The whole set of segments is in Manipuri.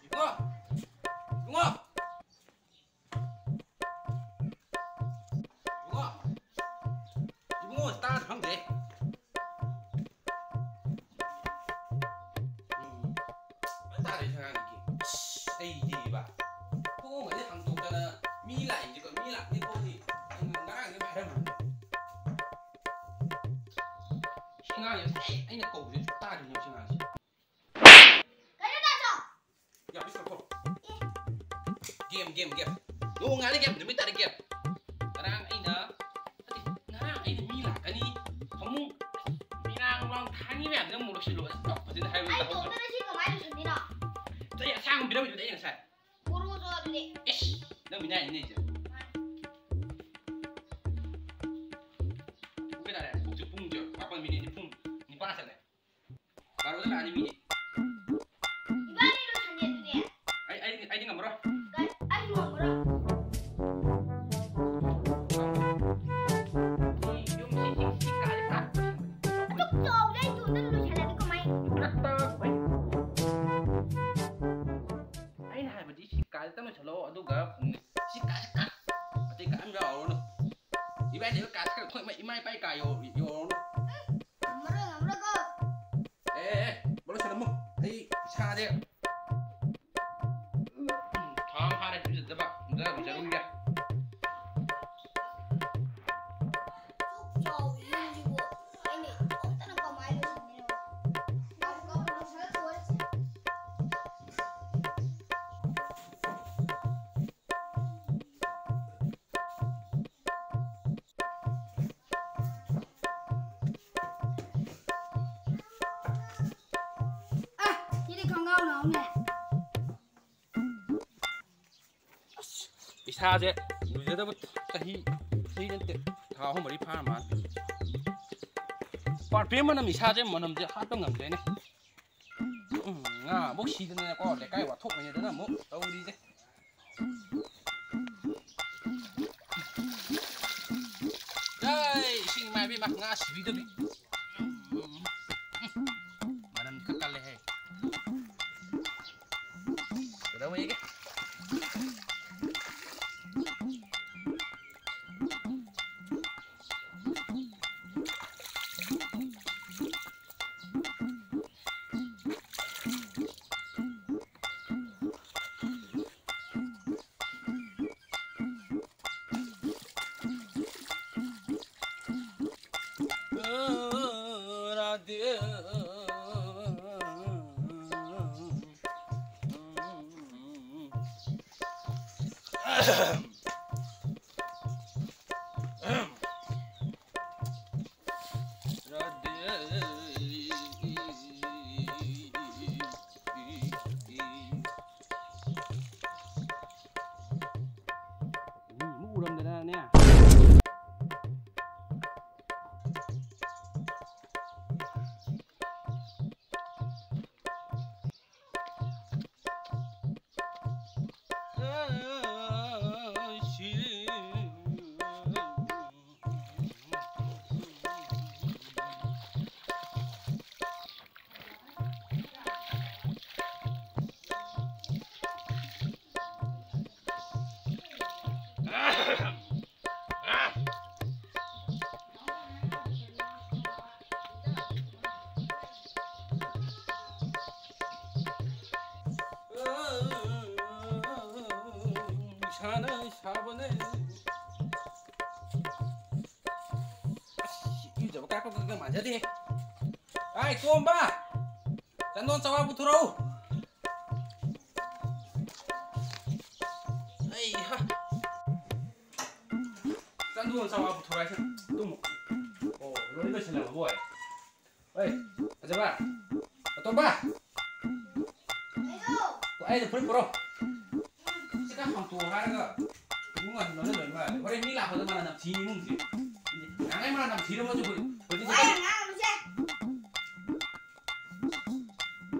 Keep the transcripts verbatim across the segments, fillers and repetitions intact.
ꯏꯕꯨꯡꯉꯣ! ꯏꯕꯨꯡꯉꯣ! ꯏꯕꯨꯡꯉꯣ! ꯏꯕꯨꯡꯉꯣ, ꯇꯥꯗ꯭ꯔ ꯈꯪꯗꯦ꯫ ꯎꯝ꯫ ꯐꯖꯅ ꯇꯥꯗ꯭ꯔꯦ ꯁꯤ ꯑꯉꯥꯡꯁꯤꯒꯤ꯫ ꯑꯁ, ꯑꯩꯗꯤꯕ꯫ ꯊꯣꯡꯒꯁꯦ ꯍꯥꯡꯗꯣꯛꯇꯅ ꯃꯤ ꯂꯥꯛꯏꯁꯤꯀꯣ, ꯃꯤ ꯂꯥꯛꯅꯤ ꯈꯣꯠꯅꯤ꯫ ꯑꯩ ꯉꯔꯥꯡꯗꯤ ꯍꯥꯏꯔꯝꯕꯅꯦ꯫ ꯁꯤ ꯑꯉꯥꯡꯁꯦ ꯉꯁꯥꯏ ꯑꯩꯅ ꯀꯧꯕꯁꯦ ꯁꯨꯡꯇꯥ ꯇꯥꯗ꯭ꯔꯤꯅꯦ ꯁꯤ ꯑꯉꯥꯡꯁꯦ꯫ ꯀꯩꯅꯣ ꯇꯥꯗ꯭ꯔꯣ? ꯌꯥ, ꯄꯤꯁ ꯇꯧꯈꯣ꯫ Game, game, game. ꯅꯣꯡꯉꯥꯜꯂꯦ ꯒꯦꯝ, ꯅꯨꯃꯤꯠ ꯇꯥꯔꯦ ꯒꯦꯝ꯫ ꯉꯔꯥꯡ ꯑꯩꯅ, ꯅꯠꯇꯦ, ꯉꯔꯥꯡ ꯑꯩꯅ ꯃꯤ ꯂꯥꯛꯀꯅꯤ, ꯐꯃꯨꯡ, ꯃꯤꯔꯥꯡ ꯂꯣꯡ ꯊꯥꯅꯤ ꯃꯌꯥꯝꯗꯨ ꯑꯃꯨꯛ ꯂꯣꯏꯁꯤꯜꯂꯣ꯫ ꯑꯁ, ꯇꯞꯄꯁꯤꯗ ꯍꯥꯏꯕ ꯑꯩ ꯇꯧꯍꯧꯗ꯭ꯔꯦ꯫ ꯏꯇꯣꯝꯇꯅ ꯁꯤ ꯀꯃꯥꯏꯅ ꯂꯣꯏꯁꯤꯟꯗꯣꯏꯅꯣ? ꯆꯩ ꯑꯁꯥꯡꯕ ꯄꯤꯔꯝꯃꯤꯗꯨꯗꯤ ꯑꯩꯅ ꯉꯁꯥꯏ꯫ ꯄꯨꯔꯛꯑꯣ ꯑꯗꯨꯗꯤ꯫ ꯏꯁ, ꯅꯪ ꯃꯤꯅꯥꯏꯅꯤꯅꯦ ꯑꯩꯁꯦ꯫ ꯃꯥꯅꯤ꯫ ꯄꯨꯡ ꯀꯌꯥ ꯇꯥꯔꯦ? ꯄꯨꯡꯁꯦ, ꯄꯨꯡꯁꯦ ꯃꯥꯄꯟ ꯃꯤꯅꯤꯠ ꯅꯤꯐꯨ, ꯅꯤꯄꯥꯟ ꯆꯠꯂꯦ꯫ ꯕꯥꯔꯣꯗ ꯂꯥꯛꯑꯅꯤ ꯃꯤꯗꯤ꯫ ꯏꯕꯥꯅꯤ ꯂꯣꯏꯁꯟꯁꯦ ꯑꯗꯨꯗꯤ꯫ ꯑꯩ, ꯑꯩ, ꯑꯩꯗꯤ ꯉꯝꯃꯔꯣꯏ꯫ ꯀꯩ? ꯑꯩꯁꯨ ꯉꯝꯃꯔꯣꯏ꯫ ꯌꯨꯝꯁꯤ, ꯁꯤ, ꯁꯤ ꯀꯥꯁꯦ ꯄꯨꯔꯥ ꯑꯗꯨꯛ ꯆꯥꯎꯕꯗꯤ ꯑꯩ ꯏꯇꯣꯝꯇꯅ ꯂꯣꯏꯁꯜꯂꯗꯤ ꯀꯃꯥꯏ? ꯄꯨꯔꯥ ꯇꯥꯛꯄꯩ꯫ ꯑꯩꯅ ꯍꯥꯏꯕꯗꯤ ꯁꯤ ꯀꯥꯁꯦ ꯇꯞꯅ ꯂꯣꯏꯁꯜꯂꯣ, ꯑꯗꯨꯒ ꯁꯤ ꯀꯥꯁꯦ ꯀꯥ-, ꯑꯇꯩ ꯀꯥ ꯑꯝ ꯌꯥꯎꯔꯅꯨ꯫ ꯏꯕꯥꯅꯤ ꯀꯥꯁꯦ ꯈꯔ ꯊꯣꯛ-, ꯏꯃꯥ ꯏꯄꯥ ꯀꯥ ꯌꯧ-, ꯌꯧꯔꯅꯨ꯫ ꯉꯝꯃꯔꯣꯏ, ꯉꯝꯃꯔꯣꯏꯀꯣ꯫ ꯑꯦ, ꯑꯦ, ꯑꯦ, ꯕꯣꯜ ꯁꯥꯟꯅꯃꯨ꯫ ꯑꯩ ꯏꯁꯥꯁꯦ ꯊꯥ ꯑꯃ ꯐꯥꯔꯦ ꯏꯔꯨꯖꯗꯕ꯫ ꯑꯝꯇ ꯂꯨꯖꯔꯨꯒꯦ꯫ ꯑꯁꯨꯛ ꯆꯥꯎꯕ ꯌꯨꯝꯁꯤꯕꯨ ꯑꯩꯅ ꯏꯇꯣꯝꯇꯅ ꯀꯃꯥꯏꯅ ꯂꯣꯏꯁꯤꯟꯗꯣꯏꯅꯣ? ꯉꯝꯃꯔꯣꯏ, ꯉꯝꯃꯔꯣꯏ, ꯂꯣꯏꯁꯜꯂꯁꯦ꯫ ꯑ, ꯁꯤꯗꯤ ꯈꯣꯡꯒ꯭ꯔꯥꯎ ꯂꯧꯅꯦ꯫ ꯑꯁ, ꯏꯁꯥꯁꯦ ꯂꯨꯖꯗꯕ ꯆꯍꯤ, ꯆꯍꯤ ꯅꯠꯇꯦ, ꯊꯥ ꯑꯍꯨꯝ ꯃꯔꯤ ꯐꯥꯔ ꯃꯥꯜꯂꯦ꯫ ꯄꯥꯔꯐ꯭ꯌꯨꯝ ꯃꯅꯝ, ꯏꯁꯥꯁꯦ ꯃꯅꯝꯁꯦ ꯍꯥꯠꯄ ꯉꯝꯗ꯭ꯔꯦꯅꯦ꯫ ꯎꯝ, ꯉꯥ ꯑꯃꯨꯛ ꯁꯤꯗꯅꯀꯣ, ꯂꯩꯀꯥꯏ ꯋꯥꯊꯣꯛꯅꯩꯗꯅ ꯑꯃꯨꯛ ꯇꯧꯔꯤꯁꯦ꯫ ꯄꯥꯛ ꯉꯥ ꯁꯤꯕꯤꯗꯕꯤ꯫ ꯃꯅꯝ ꯈꯔ ꯀꯜꯂꯦꯍꯦ꯫ ꯀꯩꯗꯧꯋꯦꯒꯦ? ꯎꯝ, ꯑꯃꯨꯛ ꯎꯔꯝꯗꯅꯅꯦ꯫ ꯏꯁꯥꯅ ꯁꯥꯕꯅꯦ꯫ ꯑꯁ, ꯏꯔꯨꯖꯕ ꯀꯥꯏ ꯀꯣꯛ ꯀꯣꯛ ꯃꯥꯟꯖꯗꯦ꯫ ꯑꯥꯏ, ꯇꯣꯝꯕ! ꯆꯟꯗꯣꯟ ꯆꯋꯥ ꯄꯨꯊꯣꯔꯛꯎ꯫ ꯑꯩ ꯍꯥ꯫ ꯆꯟꯗꯣꯟ ꯆꯋꯥ ꯄꯨꯊꯣꯔꯛꯑꯁꯦ꯫ ꯇꯨꯝꯃꯨ꯫ ꯑꯣ, ꯂꯣꯏ ꯂꯣꯏꯁꯤꯜꯂꯝꯃꯕ ꯑꯣꯏꯔꯦ꯫ ꯍꯣꯏ, ꯐꯖꯕ꯫ ꯑꯇꯣꯝꯕ! ꯑꯩꯗꯣ ꯐꯨꯔꯤꯠ ꯄꯨꯔꯛꯑꯣ꯫ ꯁꯤꯗ ꯍꯥꯡꯇꯣꯛꯑꯣ ꯍꯥꯏꯔꯒ ꯏꯃꯨꯡ ꯃꯅꯨꯡ ꯂꯣꯏ ꯂꯣꯏ ꯃꯥꯜꯂꯦ꯫ ꯍꯣꯔꯦꯟ ꯃꯤ ꯂꯥꯛꯄꯗ ꯃꯅꯝ ꯅꯝꯊꯤ ꯏꯃꯨꯡꯁꯦ꯫ ꯅꯍꯥꯟꯉꯩ ꯃꯅꯝ ꯅꯝꯊꯤꯔꯝꯃꯣꯏ ꯍꯧꯖꯤꯛ꯫ ꯍꯧꯖꯤꯛ ꯋꯥ ꯌꯥꯝ ꯉꯥꯡꯒꯅꯨꯁꯦ꯫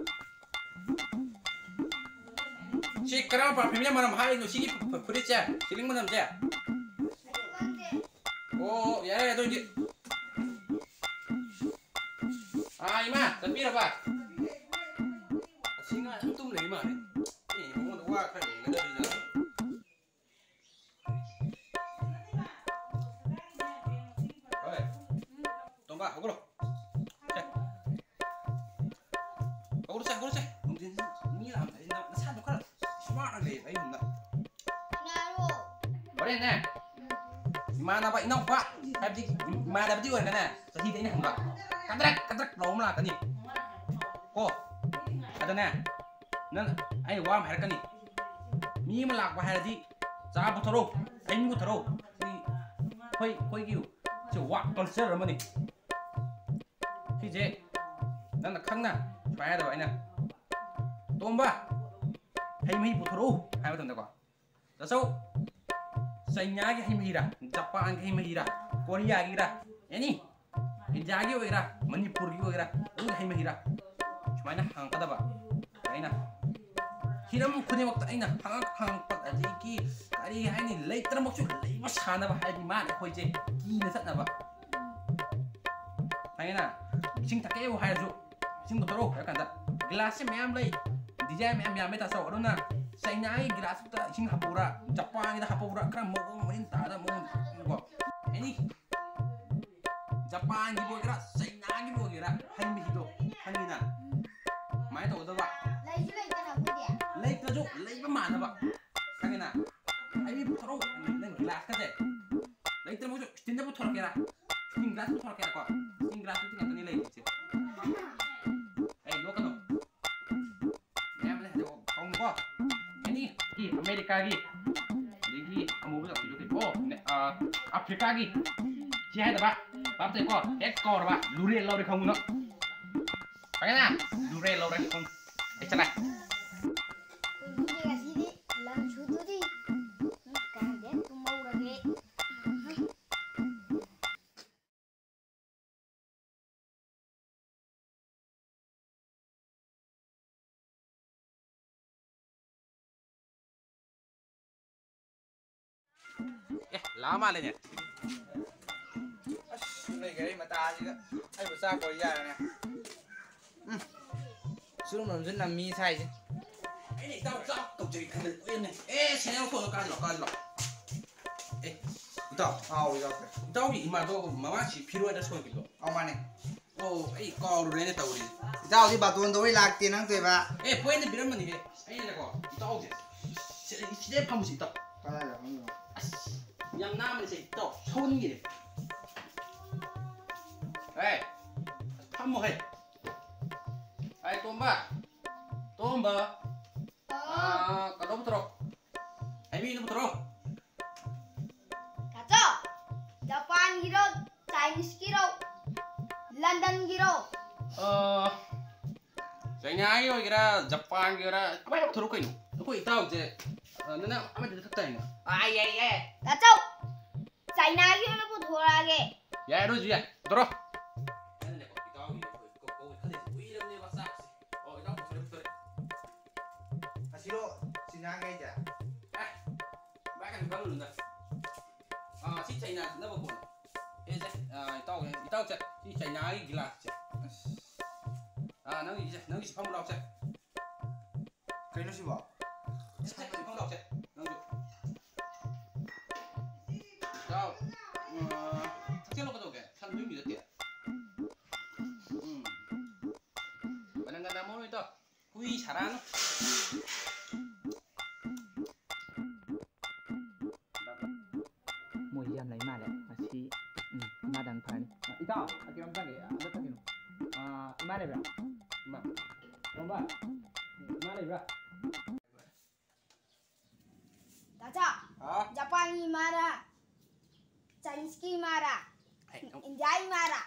ꯁꯤ ꯀꯔꯝꯕ perfume ꯅ ꯃꯅꯝ ꯍꯥꯏꯔꯤꯅꯣ? ꯁꯤꯒꯤ ꯐꯨꯔꯤꯠꯁꯦ, ceiling ꯃꯅꯝꯁꯦ? ꯑꯣ, ꯌꯥꯔꯦ, ꯑꯗꯨ ꯑꯣꯏꯗꯤ꯫ ꯏꯃꯥ, ꯆꯠꯄꯤꯔꯕ? ꯑꯁꯤ ꯉꯥ ꯑꯗꯨꯝ ꯇꯨꯝ ꯂꯩ ꯃꯥꯜꯂꯦ꯫ ꯑꯦ, ꯃꯉꯣꯟꯗ ꯋꯥ ꯈꯔ ꯉꯥꯡꯅꯗꯕꯤꯗ꯫ ꯍꯣꯏ꯫ ꯇꯣꯝꯕ, ꯍꯧꯒꯠꯂꯣ꯫ ꯁꯦ꯫ ꯍꯧꯒꯠꯂꯨꯁꯦ, ꯍꯧꯒꯠꯂꯨꯁꯦ꯫ ꯅꯨꯡꯊꯤꯟ ꯃꯤ ꯂꯥꯛꯑꯝꯗꯥꯏꯁꯤꯗ ꯅꯁꯥꯗꯣ ꯈꯔ smart ꯑꯣꯏꯅ ꯂꯩꯌꯦꯕ ꯑꯩ ꯌꯨꯝꯗ꯫ ꯍꯣꯔꯦꯟꯅꯦ, ꯏꯃꯥꯟꯅꯕ ꯏꯅꯥꯎꯄꯥ, ꯍꯥꯏꯕꯗꯤ ꯏꯃꯥꯟꯅꯕꯗꯤ ꯑꯣꯏꯔꯒꯅꯦ, ꯆꯍꯤꯗ ꯑꯩꯅ ꯍꯟꯕ꯫ ꯀꯗ꯭ꯔꯛ ꯀꯗ꯭ꯔꯛ ꯂꯥꯎꯕ ꯑꯃ ꯂꯥꯛꯀꯅꯤ꯫ ꯀꯣ? ꯑꯗꯅꯦ, ꯅꯪ, ꯑꯩ ꯋꯥ ꯑꯃ ꯍꯥꯏꯔꯛꯀꯅꯤ꯫ ꯃꯤ ꯑꯃ ꯂꯥꯛꯄ ꯍꯥꯏꯔꯗꯤ ꯆꯥ ꯄꯨꯊꯣꯔꯛꯎ, ꯍꯩ ꯃꯍꯤ ꯄꯨꯊꯣꯔꯛꯎ꯫ ꯁꯤ ꯑꯩꯈꯣꯏ, ꯑꯩꯈꯣꯏꯒꯤ ꯁꯤ ꯋꯥ culture ꯑꯃꯅꯤ꯫ ꯁꯤꯁꯦ ꯅꯪꯅ ꯈꯪꯅ ꯁꯨꯃꯥꯏꯅ ꯍꯥꯏꯗꯕ ꯑꯩꯅ, "ꯇꯣꯝꯕ, ꯍꯩ ꯃꯍꯤ ꯄꯨꯊꯣꯔꯛꯎ" ꯍꯥꯏꯕ ꯃꯇꯝꯗꯀꯣ, "ꯇꯥꯆꯧ, ꯆꯩꯅꯥꯒꯤ ꯍꯩ ꯃꯍꯤꯔꯥ, ꯖꯄꯥꯟꯒꯤ ꯍꯩ ꯃꯍꯤꯔꯥ, ꯀꯣꯔꯤꯌꯥꯒꯤꯔꯥ, any, ꯏꯟꯗꯤꯌꯥꯒꯤ ꯑꯣꯏꯒꯦꯔꯥ, ꯃꯅꯤꯄꯨꯔꯒꯤ ꯑꯣꯏꯒꯦꯔꯥ, ꯑꯗꯨꯒꯤ ꯍꯩ ꯃꯍꯤꯔꯥ?" ꯁꯨꯃꯥꯏꯅ ꯍꯪꯉꯛꯀꯗꯕ꯫ ꯑꯩꯅ ꯍꯤꯔꯝ ꯈꯨꯗꯤꯡꯃꯛꯇ ꯑꯩꯅ ꯍꯪꯉꯛ ꯍꯪꯉꯛꯄ, ꯑꯗꯒꯤ ꯀꯔꯤ ꯍꯥꯏꯅꯤ, ꯂꯩꯇ꯭ꯔꯃꯛꯁꯨ ꯂꯩꯕ ꯁꯥꯟꯅꯕ ꯍꯥꯏꯗꯤ ꯃꯥꯅ ꯑꯩꯈꯣꯏꯁꯦ ꯀꯤꯅ ꯆꯠꯅꯕ꯫ ꯈꯪꯉꯦꯅ? ꯏꯁꯤꯡ ꯊꯛꯀꯦꯕꯨ ꯍꯥꯏꯔꯁꯨ, "ꯏꯁꯤꯡ ꯄꯨꯊꯣꯔꯛꯎ" ꯍꯥꯏꯔ ꯀꯥꯟꯗ, ꯒꯤꯂꯥꯁꯁꯦ ꯃꯌꯥꯝ ꯂꯩ, design ꯃꯌꯥꯝ ꯌꯥꯝꯃꯦ ꯇꯥꯆꯧ, ꯑꯗꯨꯅ ꯆꯩꯅꯥꯒꯤ ꯒꯤꯂꯥꯁꯇ ꯏꯁꯤꯡ ꯍꯥꯞꯄꯧꯔꯥ, ꯖꯄꯥꯟꯒꯤꯗ ꯍꯥꯞꯄꯧꯔꯥ, ꯈꯔ ꯃꯑꯣꯡ ꯃꯔꯤꯟ ꯇꯥꯗꯕ ꯃꯑꯣꯡ ꯀꯣ꯫ Any, ꯖꯄꯥꯟꯒꯤꯕꯨ ꯑꯣꯏꯒꯦꯔꯥ, ꯆꯩꯅꯥꯒꯤꯕꯨ ꯑꯣꯏꯒꯦꯔꯥ, ꯍꯩ ꯃꯍꯤꯗꯣ ꯈꯪꯉꯤꯅ? ꯀꯃꯥꯏꯅ ꯇꯧꯒꯗꯕ? ꯂꯩꯁꯨ ꯂꯩꯇꯅ ꯑꯩꯈꯣꯏꯗꯤ꯫ ꯂꯩꯇ꯭ꯔꯁꯨ ꯂꯩꯕ ꯃꯥꯟꯅꯕ, ꯈꯪꯉꯤꯅ? "ꯍꯩ ꯃꯍꯤ ꯄꯨꯊꯣꯔꯛꯎ", ꯅꯪ ꯒꯤꯂꯥꯁꯀꯁꯦ ꯂꯩꯇ꯭ꯔꯃꯛꯁꯨ ꯏꯁꯇꯤꯜꯗ ꯄꯨꯊꯣꯔꯛꯀꯦꯔꯥ, ꯏꯁꯇꯤꯜ ꯒꯤꯂꯥꯁ ꯄꯨꯊꯣꯔꯛꯀꯦꯔꯥꯀꯣ? ꯏꯁꯇꯤꯜ ꯒꯤꯂꯥꯁꯇꯨꯗꯤ ꯉꯥꯛꯇꯅꯤ ꯂꯩꯔꯤꯁꯦ꯫ ꯑꯩ ꯅꯣꯛꯀꯅꯨ꯫ ꯃꯌꯥꯝ ꯂꯩ ꯍꯥꯏꯗꯣ ꯀꯧꯅꯨꯀꯣ꯫ Any, ꯁꯤ ꯑꯃꯦꯔꯤꯀꯥꯒꯤ, ꯑꯗꯒꯤ ꯑꯃꯨꯕ ꯖꯥꯇꯤꯗꯣ ꯀꯩ-, ꯑꯣ, ꯅꯦ-, ꯑ, ꯑꯐ꯭ꯔꯤꯀꯥꯒꯤ꯫ ꯁꯤ ꯍꯥꯏꯗꯕ, ꯚꯥꯞ ꯇꯥꯏꯀꯣ? ꯍꯦꯛ ꯀꯧꯔꯕ, ꯂꯨꯔꯦ ꯂꯧꯔꯦ ꯈꯪꯉꯨꯅꯣ꯫ ꯈꯪꯉꯦꯅ? ꯂꯨꯔꯦ ꯂꯧꯔꯦ ꯈꯪꯉꯨ꯫ ꯑꯩ ꯆꯠꯂꯦ꯫ ꯑꯩꯈꯣꯏ ꯉꯁꯤꯗꯤ ꯂꯝ ꯁꯨꯗꯨꯔꯤ꯫ ꯀꯥꯏꯗ ꯇꯨꯝꯍꯧꯔꯒꯦ? ꯑꯦ, ꯂꯥꯛꯑ ꯃꯥꯜꯂꯦꯅꯦ꯫ ꯑꯁ, ꯅꯣꯏ ꯒꯥꯔꯤ ꯃꯇꯥꯁꯤꯒ ꯑꯩꯕꯨ ꯆꯥꯛ ꯀꯧ ꯌꯥꯔꯦꯅꯦ꯫ ꯎꯝ꯫ ꯁꯨꯔꯨꯝ ꯅꯝꯁꯨ ꯅꯝꯃꯤ ꯁꯥꯏꯁꯦ꯫ ꯑꯩꯅ ꯏꯇꯥꯎ ꯆꯥꯛ ꯀꯧꯖꯒꯦ ꯈꯟꯕꯗ ꯀꯨꯏꯔꯝꯅꯦ꯫ ꯑꯦ, ꯁꯦꯅꯦꯜ ꯐꯣꯟꯗꯣ ꯀꯥꯁꯤꯜꯂꯣ, ꯀꯥꯁꯤꯜꯂꯣ꯫ ꯑꯦ, ꯏꯇꯥꯎ꯫ ꯍꯥꯎ, ꯏꯇꯥꯎ꯫ ꯏꯇꯥꯎꯒꯤ ꯏꯃꯥꯗꯣ ꯃꯃꯥꯁꯤ ꯐꯤꯔꯣꯏꯗ ꯁꯣꯏꯈꯤꯕꯗꯣ꯫ ꯑꯧ, ꯃꯥꯅꯦ꯫ ꯑꯣ, ꯑꯩ ꯀꯥꯎꯔꯨꯔꯦꯅꯦ ꯇꯧꯔꯤꯁꯦ꯫ ꯏꯇꯥꯎꯗꯤ ꯕꯥꯇꯣꯟꯗꯣ ꯍꯣꯏ ꯂꯥꯛꯇꯦ ꯅꯪ ꯇꯣꯏꯕ꯫ ꯑꯦ, ꯄꯣꯏꯟꯗ ꯄꯤꯔꯝꯕꯅꯤꯍꯦ꯫ ꯑꯩꯅꯀꯣ, ꯏꯇꯥꯎꯁꯦ꯫ ꯁꯤ-, ꯁꯤꯗꯩ ꯐꯝꯃꯨꯁꯤ, ꯏꯇꯥꯎ꯫ ꯀꯗꯥꯏꯗ ꯐꯝꯃꯤꯅꯣ? ꯑꯁ, ꯌꯥꯝ ꯅꯥꯟꯕꯅꯤꯁꯦ, ꯏꯇꯥꯎ꯫ ꯁꯧꯍꯟꯈꯤꯅꯦ꯫ ꯑꯦ, ꯐꯝꯃꯣ ꯍꯦ꯫ ꯑꯦ, ꯇꯣꯝꯕ꯫ ꯇꯣꯝꯕ꯫ ꯑꯥ, ꯀꯩꯅꯣ ꯄꯨꯊꯣꯔꯛꯑꯣ꯫ ꯍꯩꯕꯤꯗꯣ ꯄꯨꯊꯣꯔꯛꯑꯣ꯫ ꯇꯥꯆꯧ, ꯖꯄꯥꯟꯒꯤꯔꯣ, ꯆꯥꯏꯅꯤꯁꯀꯤꯔꯣ, ꯂꯟꯗꯟꯒꯤꯔꯣ? ꯑꯥ, ꯆꯥꯏꯅꯥꯒꯤ ꯑꯣꯏꯒꯦꯔꯥ, ꯖꯄꯥꯟꯒꯤ ꯑꯣꯏꯒꯦꯔꯥ, ꯑꯃ ꯍꯦꯛ ꯄꯨꯊꯣꯔꯛꯎ ꯀꯩꯅꯣ꯫ ꯑꯩꯈꯣꯏ ꯏꯇꯥꯎꯁꯦ, ꯑ, ꯅꯪ ꯑꯃꯗ ꯈꯛ ꯇꯥꯏꯅꯦ꯫ ꯑꯥ, ꯌꯥꯏ, ꯌꯥꯏ꯫ ꯇꯥꯆꯧ, ꯆꯥꯏꯅꯥꯒꯤ ꯑꯣꯏꯅ ꯄꯨꯊꯣꯔꯛꯑꯒꯦ꯫ ꯌꯥꯏ, ꯑꯗꯨ ꯑꯣꯏꯁꯨ ꯌꯥꯏ꯫ ꯄꯨꯊꯣꯔꯛꯑꯣ꯫ ꯑꯩꯅꯅꯦꯀꯣ, ꯏꯇꯥꯎꯒꯤ ꯑꯩꯈꯣꯏ ꯀꯧ-, ꯀꯧꯒꯦ ꯈꯜꯂꯤꯁꯦ ꯀꯨꯏꯔꯕꯅꯦꯕ ꯆꯥꯛꯁꯦ꯫ ꯑꯣ, ꯏꯇꯥꯎ ꯄꯨꯊꯣꯔꯛꯑꯦ, ꯄꯨꯊꯣꯔꯛꯑꯦ꯫ ꯑꯁꯤꯔꯣ ꯆꯤꯅꯥꯒꯤ ꯍꯥꯏꯁꯦ? ꯑꯦ, ꯚꯥꯏ, ꯀꯩꯁꯨ ꯈꯜꯂꯨꯅꯨꯗ꯫ ꯑꯥ, ꯁꯤ ꯆꯥꯏꯅꯥ ꯆꯠꯅꯕ ꯄꯣꯠꯅꯤ꯫ ꯑꯦ, ꯁꯦ, ꯑꯥ, ꯏꯇꯥꯎ, ꯏꯇꯥꯎ, ꯁꯦ, ꯁꯤ ꯆꯥꯏꯅꯥꯒꯤ ꯒꯤꯂꯥꯁꯁꯦ꯫ ꯑꯁ꯫ ꯑꯥ, ꯅꯪꯒꯤꯁꯦ, ꯅꯪꯒꯤꯁꯦ ꯐꯝꯃꯨ ꯂꯥꯎ, ꯁꯦ꯫ ꯀꯩꯅꯣ ꯁꯤꯕꯣ? ꯁꯦ, ꯁꯦ, ꯐꯝꯃꯨ ꯂꯥꯎ, ꯁꯦ, ꯅꯪꯁꯨ꯫ ꯏꯇꯥꯎ, ꯑꯥ, ꯊꯛꯆꯜꯂꯣ ꯀꯩꯗꯧꯒꯦ? ꯁꯟ ꯅꯣꯏ ꯃꯤ ꯅꯠꯇꯦ꯫ ꯎꯝ꯫ ꯕꯅꯪꯒ ꯅꯝꯃꯣ ꯏꯇꯥꯎ꯫ ꯍꯨꯏ ꯁꯥꯔꯛꯑꯅꯨ꯫ ꯃꯣꯏꯁꯤ ꯌꯥꯝ ꯂꯩ ꯃꯥꯜꯂꯦ꯫ ꯉꯁꯤ, ꯎꯝ, ꯏꯃꯥꯗꯪ ꯐꯔꯅꯤ꯫ ꯏꯇꯥꯎ, ꯑ, ꯀꯩꯅꯣꯝ ꯆꯪꯒꯦ꯫ ꯑꯝꯇ ꯆꯪꯒꯦ꯫ ꯑ, ꯏꯃꯥ ꯂꯩꯕ꯭ꯔꯥ? ꯏꯃꯥ꯫ ꯇꯣꯝꯕ, ꯏꯃꯥ ꯂꯩꯕ꯭ꯔꯥ? ꯇꯥꯆꯥ, ꯍꯥ? ꯖꯄꯥꯟꯒꯤ ꯏꯃꯥꯔꯥ? ꯆꯥꯏꯅꯤꯁꯀꯤ ꯏꯃꯥꯔꯥ? ꯍꯩ, ꯅꯪ ꯏꯟꯗꯤꯌꯥꯒꯤ ꯏꯃꯥꯔꯥ?